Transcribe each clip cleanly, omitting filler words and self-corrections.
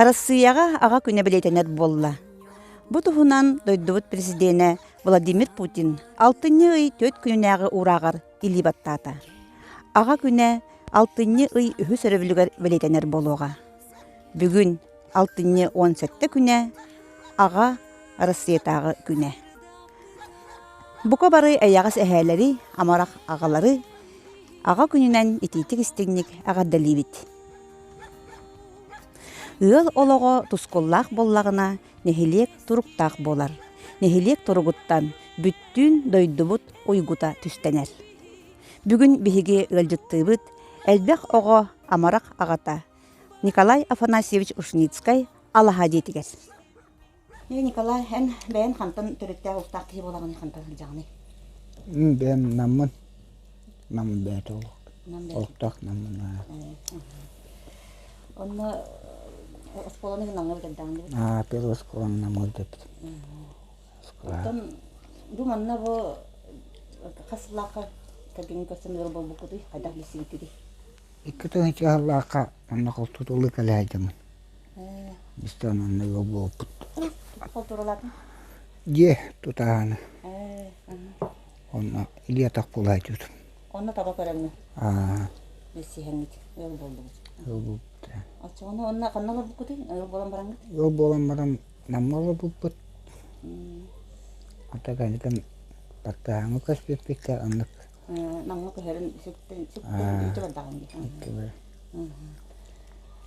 Арассыыйаҕа Аҕа күнэ бэлиэтэнэр буолла. Бу туһунан дойдубут президенэ Владимир Путин алтынньы ый түөрт күнүнээҕи уурааҕар илии баттаата. Аҕа күнэ алтынньы ый үһүс өрөбүлүгэр бэлиэтэнэр буолуоҕа. Бүгүн алтынньы 17 күнэ Аҕа Арассыыйатааҕы күнэ. Бука бары эйэҕэс эһээлэри, амарах аҕалары Аҕа күнүнэн итиитик-истиҥник эҕэрдэлиибит! Ыал олоҕо тускуллаах буоллаҕына, нэһилиэк туруктаах буолар. Нэһилиэк туругуттан бүттүүн дойдубут уйгута түстэнэр. Бүгүн биһиги ыалдьыттыыбыт элбэх оҕо амарах аҕата Николай Афанасьевич Ушницкай алаһа дьиэтигэр. Николай, эн бэйэн хантан төрүттээх устаах киһи буолаҕыный, хантан сылдьаҕыный? Бэйэм Наммын. Нам бэйэтэ олох. Олохтоох Наммын. Онно оскуоланы Намҥа бүтэрдэҕин дии? Аа, первый оскуоланы Намҥа бүтэрбитим. Оттон бу манна бу хас сыллаахха кэргэҥҥин көрсөн ыал буолбуккутуй, хайдах билсибиккитий? Икки тыһыынча сыллаахха онно холтутулуу кэлээдьимин. Истэн онно ыал буолбут. Холтуралаатын? Дьиэ тутааны. Онно илии-атах буолааччыбыт. Онно таба көрөҥҥүн? Аа. Билсиһэҥҥит ыал буоллугут? Ыал буолбут. Оччоҕуна онно ханна олорбуккутуй? Ыал буолан бараҥҥыт? Ыал буолан баран Намҥа олорбуппут. Ата кэнникэн баттааһыҥҥа көспүппүт да оннук Намҥа көһөрөн сүктэн сүктэн ити бардаҕым дии.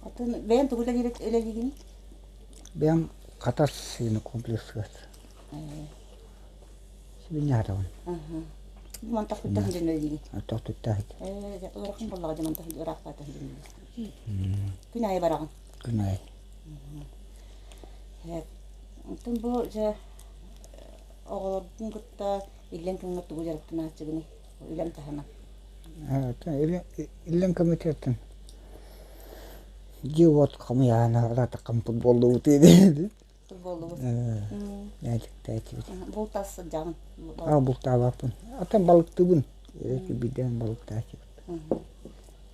Атын бэйэм тугу үлэлиигиний? Бэйэм Хатас сыыны комплекска сибинньаатабын. Мантах туттах дьон үлэлиигин? Аттах туттах. Ээ, ыарахан буоллаҕа дьэ мантах ыраахпаата Күн аайы бараҕын? Күн аайы. Оттон бу дьэ оҕолоргун кытта иллэҥ кэмҥэ тугу дьарыктанааччыгыный? Үлэҥ таһынан. Иллэҥ комитеттан дьиэ-уот хомуйаан араатаххын футболлуубут диэбит. Футболлуубут. Мээчиктээччибит. Бултас сылдьаҕын? Аа, бултаабаппын. Атын балыктыыбын. Биирдээн балыктааччыбыт.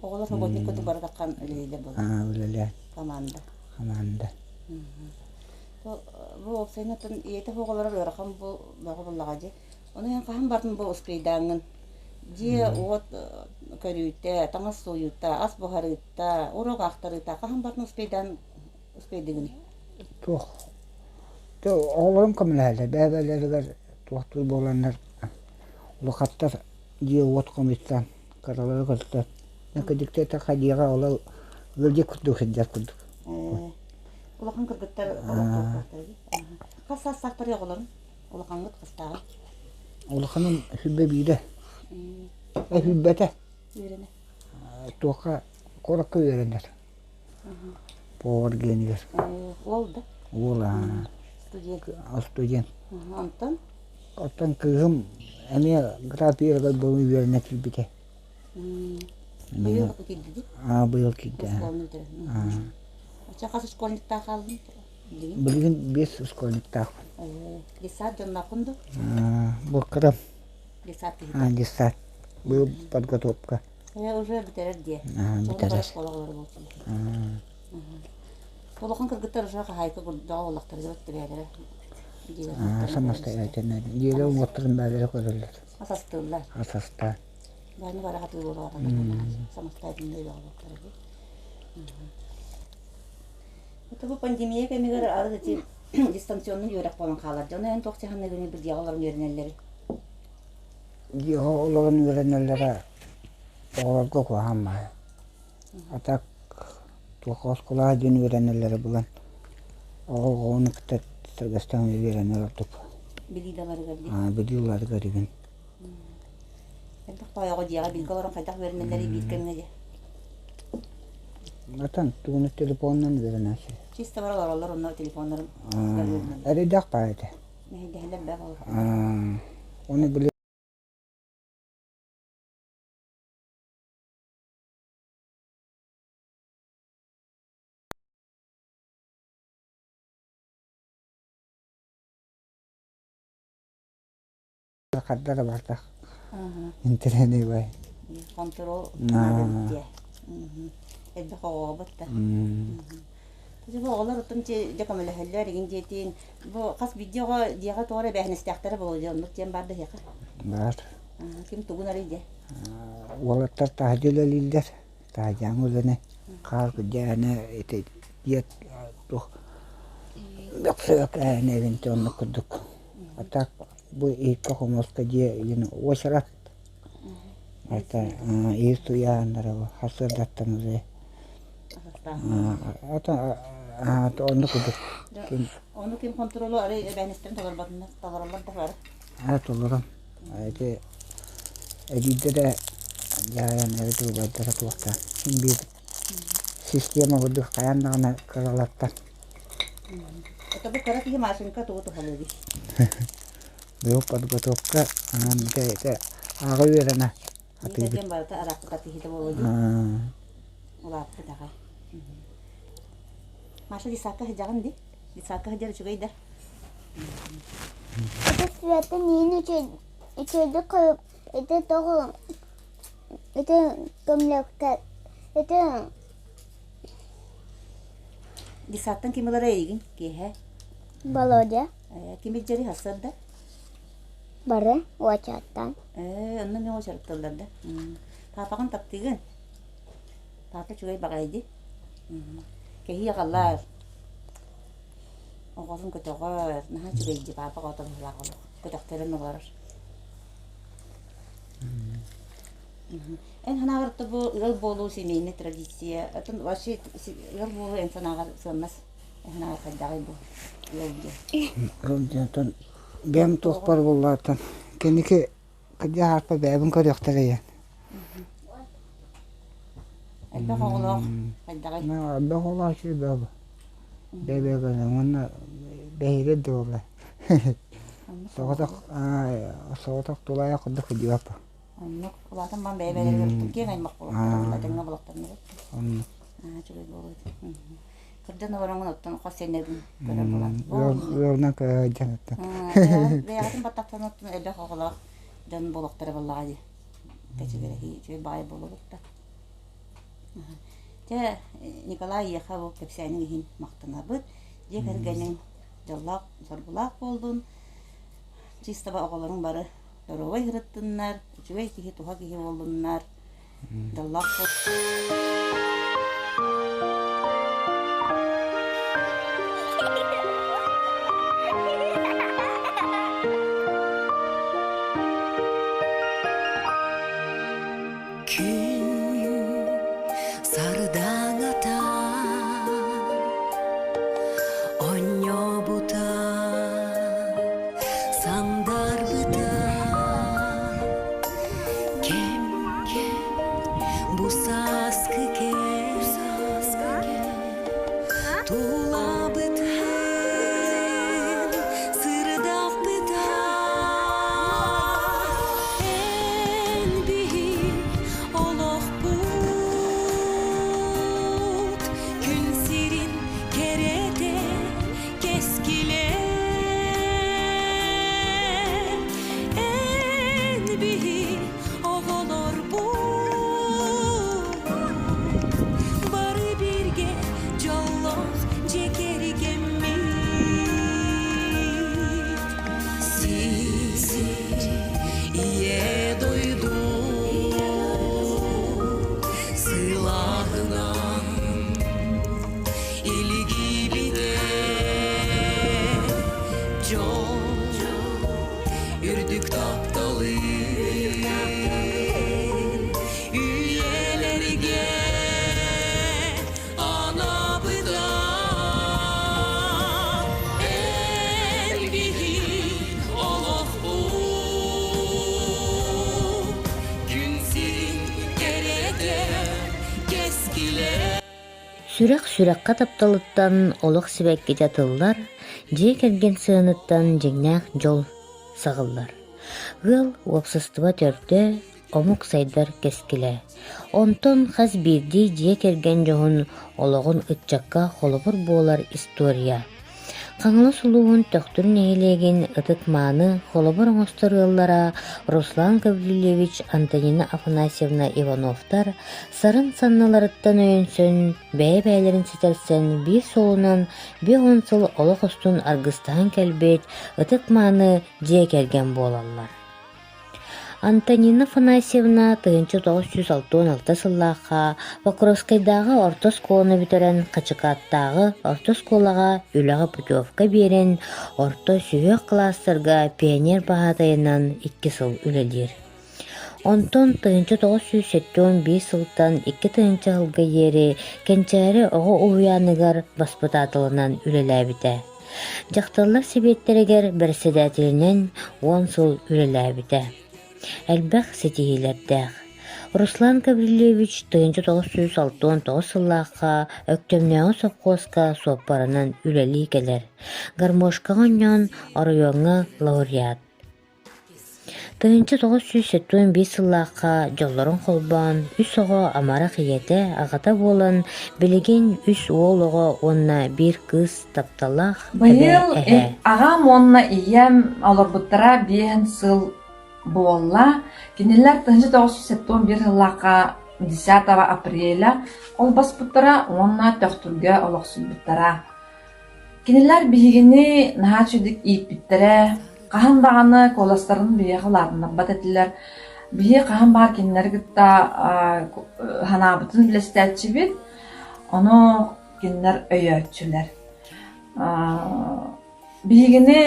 Оҕолор работник курдук барытаххан үлэлииллэр буолар. Аа, үлэлээн. Команда. Команда. Бу уопсайынан ийэтэ оҕолоро ыарахан бу бөҕө буллаҕа дии. Ону эн хаһан бардын бу успейдааҥҥын? Дьиэ-уот көрүүтэ, таҥас сууйуута, ас буһарыыта, уруок аахтарыыта хаһан бардын успейдаан успейдыгыный? Туох оҕолорум көмөлөһөллөр, бэйэ-бэйэлэригэр туохтуур буоланнар улахаттар дьиэ-уот хомуйсан, кыралары көрсөн, кырдьыктыы дьиэҕэ олор ыалдьыт курдук сылдьар курдук. Улахан кыргыттар олохтоохтор Хас саастаахтарый оҕолорун? Улахаҥҥыт хастааҕый? Улаханым сүүрбэ биирэ. Сүүрбэтэ. Үөрэнэ. Туохха куоракка үөрэнэр. Повар генигэр. Уол да? Уол аа. Студент. Студент. Онтон? Оттон кыыһым эмиэ граф үөрэҕэр буолан үөрэнэ киирбитэ. Быйыл киирдигит? Аа, быйыл киирдэ. Оскуоланы бүтэрэн. Оччо хас школьниктаах хааллыҥ? Билигин биэс школьниктаахпын. Детсад дьоннооххун дуу? Бу кырам. Детсад киһитэ. Детсад. Быйыл подготовка. Уже бүтэрэр диэ. Бүтэрэр. Оскуола оҕолоро буолсун. Улахан кыргыттар уже хаһаайка курдук олохторо бэйэлэрэ. Самостоятельно. Дьиэлэр уоттарын бэйэлэрэ көрөллөр. Асастыыллар. Асастаан. Бааны бара хатыы буолаҕа самостоятельно үлэҕэ Это бу пандемия кэмигэр арыт ити дистанционный үөрэх буолан хаалар. Дьону эн туох дьаһаныгыный бу дьиэҕэ олорон үөрэнэллэри? Дьиэҕэ олорон үөрэнэллэрэ оҕолорго куһаҕан баҕайы. А так туохха оскуолаҕа диэн үөрэнэллэрэ булан оҕо оҕону кытта сэргэстээн үөрэнэр ордук. Билии да ыларыгар дии. Аа, билии ыларыгар игин. Элбэх тойоҕо дьиэҕэ бииргэ олорон хайдах үөрэнэллэрий биир кэмҥэ дии? Атан тугуну телефонунан үөрэнээччи. Чисто бара олороллор онно телефоннарын Эрэйдээх баар этэ. Мэһэйдэһэллэр бэх ол. Ону били Хардара бардах интэриэһинэй бай. Хонтуруол наада эбит дии. Элбэх оҕоҕобут да. Бу оҕолор оттон дьэ көмөлөһөллөр игин диэтиин. Бу хас биирдии оҕо дьиэҕэ тоҕо эрэ эбээһинэстээхтэрэ буолуо дьэ оннук диэн баар да эһиэхэ? Баар. Ким тугун арый дьэ? Уолаттар таһырдьа үлэлииллэр. Таһырдьааҥы үлэни хаар күрдьээнэ ити диэт туох бөхсөкөөнө эбинти оннук курдук. А так бу иһиккэ хомуоска дьиэ игин уочарат. Это иһит сууйааһыннара сарсыардаттан уже оннук курдук. Ону ким хонтуруолу арый эбээһинэстэрин толорботунар толороллор да бары? Аа толорон. Ити эдиийдэрэ дьаһайан эбит убайдара туохтаах. Син биир система курдук хайаан даҕаны кыралартан. Это бу кыра киһи Машенька тугу туһалыыбый? Быйыл подготовка анаан ити ааҕа үөрэнэ Атыыбыт. барыта араакка киһитэ буолуо дии. Улааппыт аҕай. Маша детсадка сылдьаҕын дии? Детсадка сылдьар үчүгэй да? Ити Света миин үчүгэйдик ити тоҕо ити көмлөктөр ити Детсадтан ким ылара эйигин киэһэ? Володя. Ким илдьэри сарсыарда? Бары уочараттан. Ээ, онно эмиэ уочаратталлар да. Паапаҕын таптыыгын? Паапа үчүгэй баҕайы дии. Кэһии аҕаллаар. Оҕотун көтөҕөр, наһаа үчүгэй дии паапа оҕото быһыылаах олох. Көтөхтөрөн олорор. Эн санааҕар бу ыал буолуу семейный традиция, атын вообще ыал буолуу эн санааҕар сыаннас эн санааҕар хайдаҕый бу ыал диэн? Ыал диэн бэйэм туохпар буоллаатан кэнники кырдьаҕаспар бэйэбин көрүөхтэрэ диэн. Элбэх оҕолоох хайдаҕый? Элбэх оҕолоох үчүгэй бөҕө. Бэйэ-бэйэ уонна бэһиэлэй да буолла. Соҕотох соҕотох тулаайах курдук сылдьыбаппын. Оннук улаатан баран бэйэ-бэйэлэригэр киэҥ аймах буолуохтара, тэҥҥэ буолуохтарын Оннук. Үчүгэй буолуо Кырдьан олороҥҥун оттон хос сиэннэргин көрөр буолан. Ыалынан көрө сылдьан оттон. Бэйэҕитин баттахтан оттон элбэх оҕолоох дьон буолуохтара буоллаҕа дии. Кэчигирэһии үчүгэй баҕайы буолуо да. Чэ, Николай эйиэхэ бу кэпсээниҥ иһин махтанабыт. Дьиэ кэргэниҥ дьоллоох, соргулаах буоллун. Чыыстаба оҕолоруҥ бары доруобай сырыттыннар, үчүгэй киһи, туһа киһи буоллуннар. Дьоллоох Күн сардаҥата Онньобута сандарбыта Кэм бу сааскы кэм Тулабытын сырдаппыта Эн биһи олохпут Күн сирин кэрэтэ кэскилэ Эн биһи оҕолорбут Бары бииргэ дьоллоох дьиэ кэргэммит Сир ийэ дойду сылааһынан илигибитэ дьол үрдүк тапталы үйэлэргэ анабыта эр киһи олохпут күн сирин кэрэтэ кэскилэ Сүрэх сүрэххэ тапталыттан олох сибэккитэ тыллар, дьиэ кэргэн сыаныттан дьиҥнээх дьол саҕыллар. Ыал уопсастыба төрдө, омук сайдар кэскилэ. Онтон хас биирдии дьиэ кэргэн дьоһун олоҕун ыччакка холобур буолар история. Хаҥалас улууһун Төхтүр нэһилиэгин ытык-мааны холобур оҥостор ыаллара Руслан Гаврильевич, Антонина Афанасьевна Ивановтар сарын санныларыттан өйөнсөн, бэйэ-бэйэлэрин ситэрсэн биир суолунан 50 сыл олох устун аргыстаһан кэлбит ытык-мааны дьиэ кэргэн буолаллар. Антонина Афанасьевна 1966 сыллаахха Покровскайдааҕы орто оскуоланы бүтэрэн Хачыкааттааҕы орто оскуолаҕа үлэҕэ путевка биэрэн орто сүһүөх кылаастарга пионер баһаатайынан икки сыл үлэлиир. Онтон 1971 сылтан 2000 сылга диэри Кэнчээри оҕо уһуйааныгар баспытааталынан үлэлээбитэ. Дьахталлар сэбиэттэригэр бэрэссэдээтэлинэн уон сыл үлэлээбитэ. Элбэх ситиһиилэрдээх. Руслан Гаврильевич 1969 сыллаахха Өктөмнөөҕү сопхуоска суоппарынан үлэлии кэлэр. Гармошкаҕа оонньоон оройуоҥҥа лауреат. 1975 сыллаахха дьоллорун холбоон, үс оҕо амарах ийэтэ, аҕата буолан, билигин үс уол оҕо уонна биир кыыс тапталлаах эбэ Быйыл эһээ. аҕам уонна ийэм олорбуттара биэһин сыл буолла. Кинилэр 1971 сыллаахха 10 апреля холбоспуттара уонна Төхтүргэ олохсуйбуттара. Кинилэр биһигини наһаа үчүгдүк ииппиттэрэ, хаһан даҕаны куоластарын биһиэхэ улаатыннарбат этилэр. Биһиги хаһан баар кинилэри кытта санаабытын үллэстээччибит, ону кинилэр өйөөччүлэр. Биһигини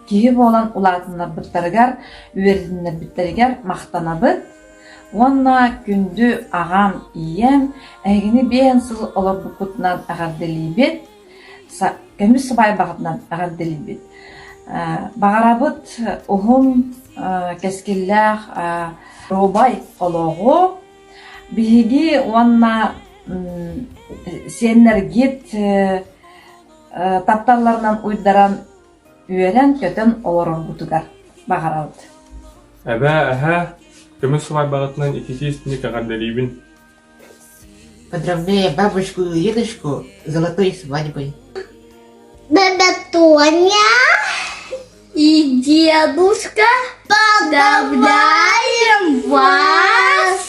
киһи буолан улаатыннарбыттарыгар, үөрэтиннэрбиттэригэр махтанабыт уонна күндү аҕам, ийэм эһигини биэһэн сыл олорбуккутунан эҕэрдэлиибит, көмүс сыбаайбаҕытынан эҕэрдэлиибит. Баҕарабыт уһун кэскиллээх доруобай олоҕу биһиги уонна сиэннэргит тапталларынан уйдаран үөрэн-көтөн олороргутугар баҕарабыт. Эбээ, эһээ, көмүс сыбаайбаҕытынан ититии истиҥник эҕэрдэлиибин. Поздравляю бабушку и дедушку с золотой свадьбой. Баба Тоня и дедушка поздравляем вас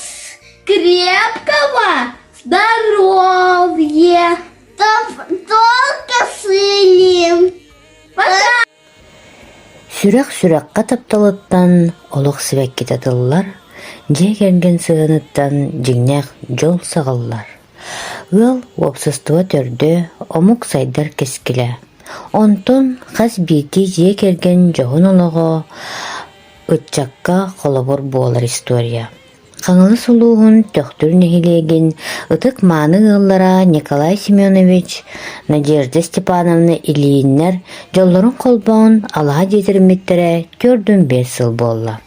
крепкого здоровья! Только сылим. Сүрэх сүрэххэ тапталыттан олох сибэккитэ тыллар, дьиэ кэргэн сыһыаныттан дьиҥнээх дьол саҕыллар. Ыал уопсастыба төрдө, омук сайдар кэскилэ. Онтон хас биирдии дьиэ кэргэн дьоһун олоҕо ыччакка холобур буолар история. Хаҥалас улууһун Төхтүр нэһилиэгин ытык-мааны ыаллара Николай Семенович, Надежда Степановна Ильиннэр дьоллорун холбоон алаһа дьиэтириммиттэрэ 45 сыл буолла.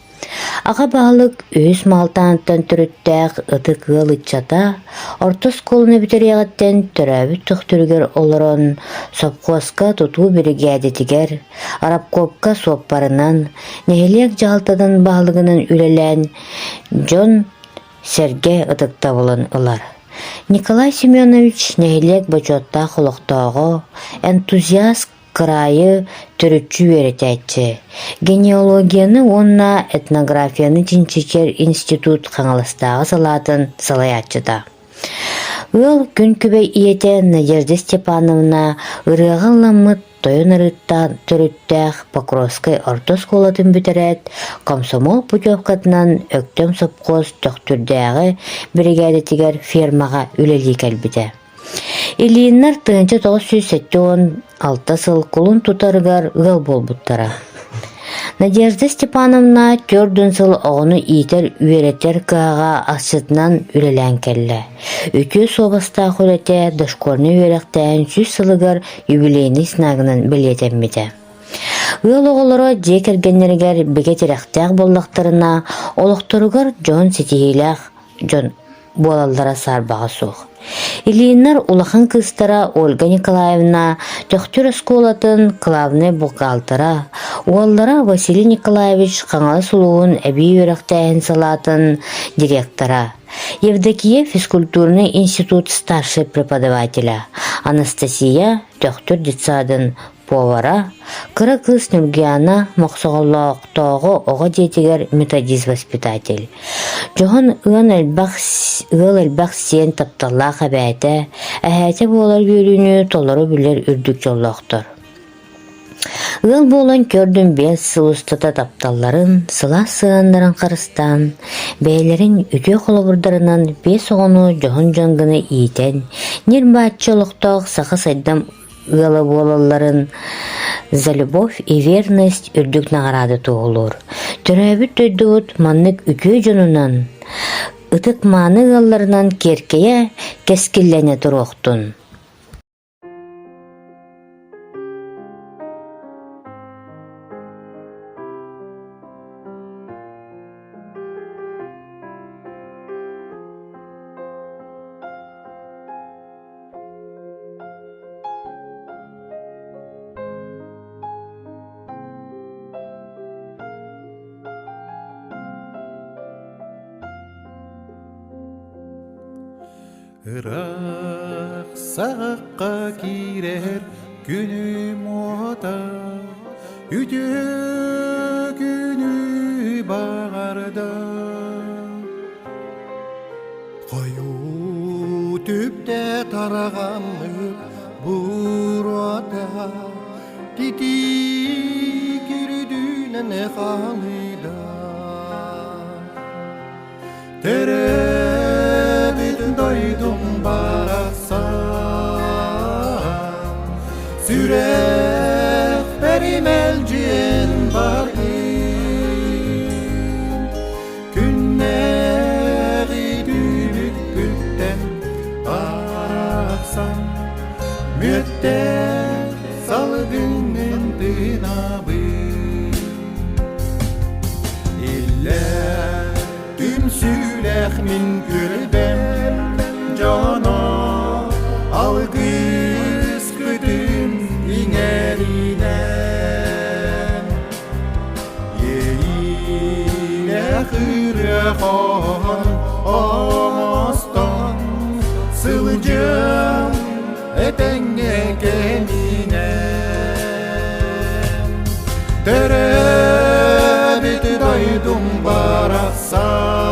Аҕа баһылык үһүс Маалтааныттан төрүттээх ытык ыал ыччата орто оскуоланы бүтэриэҕиттэн төрөөбүт Төхтүрүгэр олорон сопхуоска тутуу биригээдэтигэр, Арабкопка суоппарынан, нэһилиэк дьаһалтатын баһылыгынан үлэлээн дьон сэргэ ытыктабылын ылар. Николай Семенович нэһилиэк бочуоттаах олохтооҕо, энтузиаст кыраайы төрүччү үөрэтээччи, генеалогияны уонна этнографияны чинчийэр институт Хаҥаластааҕы салаатын салайааччыта. Ыал күн күбэй ийэтэ Надежда Степановна ырыаҕа ылламмыт Тойон Арыыттаан төрүттээх Покровскай орто оскуолатын бүтэрээт, комсомол путевкатынан Өктөм сопхуос Төхтүрдээҕи биригээдэтигэр фермаҕа үлэлии кэлбитэ. Ильиннэр 1976 сыл кулун тутарыгар ыал буолбуттара. Надежда Степановна төрдүн сыл оҕону иитэр-үөрэтэр кыһаҕа асчытынан үлэлээн кэллэ. Үтүө суобастаах үлэтэ дошкольнай үөрэхтээһин сүүс сылыгар юбилейнай знагынан бэлиэтэммитэ. Ыал оҕолоро дьиэ кэргэннэригэр бигэ тирэхтээх буоллахтарына, олохторугар дьон ситиһиилээх дьон. буолаллара саарбаҕа суох. Ильиннэр улахан кыыстара Ольга Николаевна Төхтүр оскуолатын кылаабынай бухгалтера, уоллара Василий Николаевич Хаҥалас улууһун эбии үөрэхтээһин салаатын директора, Евдокия физкультурный институт старшай преподавателя, Анастасия Төхтүр детсадын повара, кыра кыыс Ньургуйаана Мохсоҕоллоохтооҕу оҕо дьиэтигэр методист-воспитатель. Дьоһун ыан элбэх ыал элбэх сиэн тапталлаах эбээтэ, эһээтэ буолар үөрүүнү толору билэр үрдүк дьоллоохтор. Ыал буолан көрдүм 5 сыл устата тапталларын, сылаас сыһыаннарын харыстаан, бэйэлэрин үтүө холобурдарынан биэс оҕону дьоһун дьон гына иитэн, ньир-бааччы олохтоох саха сайдам ыала буолалларын «За любовь и верность» үрдүк наҕараада туоһулуур. Төрөөбүт дойдубут маннык үтүө дьонунан, ытык-мааны ыалларынан киэркэйэ, кэскиллэнэ туруохтун. Ыраах саҕахха киирэр күнүм уота үтүө күнү баҕарда Хойуу түптэ тараҕаммыт буруота титиик үрдүнэн халыйда. Төрөөбүт дойдум барахсан сүрэхпэр мэлдьиэн баргын Күннээҕи түбүккүттэн арахсан мүөттээх салгыҥҥын тыынабын Иллээх түмсүүлээх мин күрбэм дьоно алгыскытын иҥэринэн Иэйиилээх ырыа хоһоон оҥостон сылдьыам этэҥҥэ кэминэн Төрөөбүт дойдум барахсан.